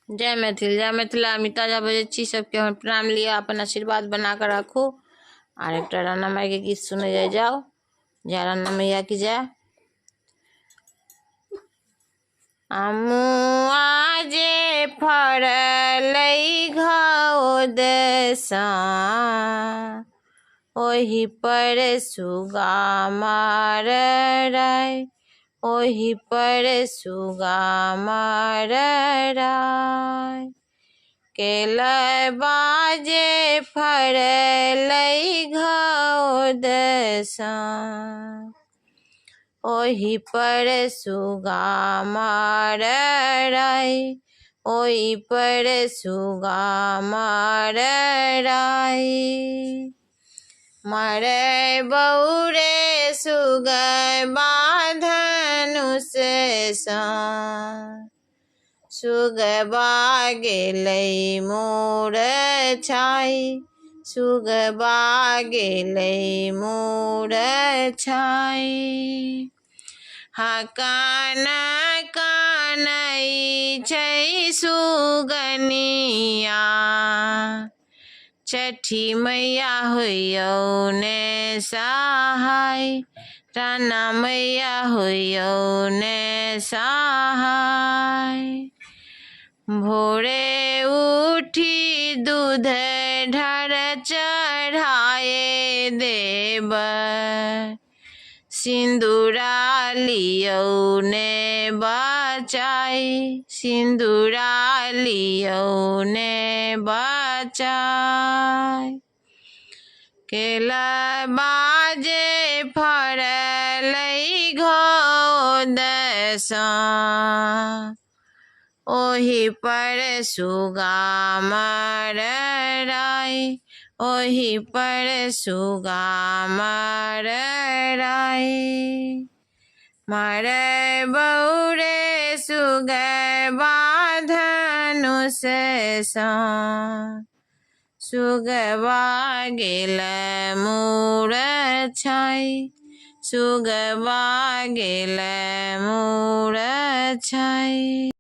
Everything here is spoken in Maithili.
जय मैथिल, जय मिथिला। अमिता झा बजै छी। सबके हमर प्रणाम लिअ, अपन आशीर्वाद बना कऽ राखू। आर एकटा राणा माइके गीत सुनै जाइ जाउ। जय राणा मैया की जय। अमुआ जे फड़लै घौदसँ, ओहि पर सुगा मार राय, ओहि पर सुगा मार राय। केलबा जे फड़लै घौदसँ, ओहि पर सुगा मार राय, ओहि पर सुगा मार राय। मरै बौरे सुगबा धनुषसँ, सुगबा गेलै मोर छाइ, सुगबा गेलै मोर छाइ। हकान कानै छै सुगनिया, छठी मैया होइयौ ने सहाय, राना मैया होइयौ ने सहाय। भोरे उठी दूध ढर चढ़ाए देब, सिन्दूरा लियौ ने बचाई, सिन्दूरा लियौ ने बचाई। केलबा जे फड़लै घौदसँ, ओहि पर सुगा मर राय, ओहि पर सुगा मर राय। मरै बौरे सुगबा धनुषसँ, सुगबा गेल मूर छाइ, सुगबा गेल मूर छाइ।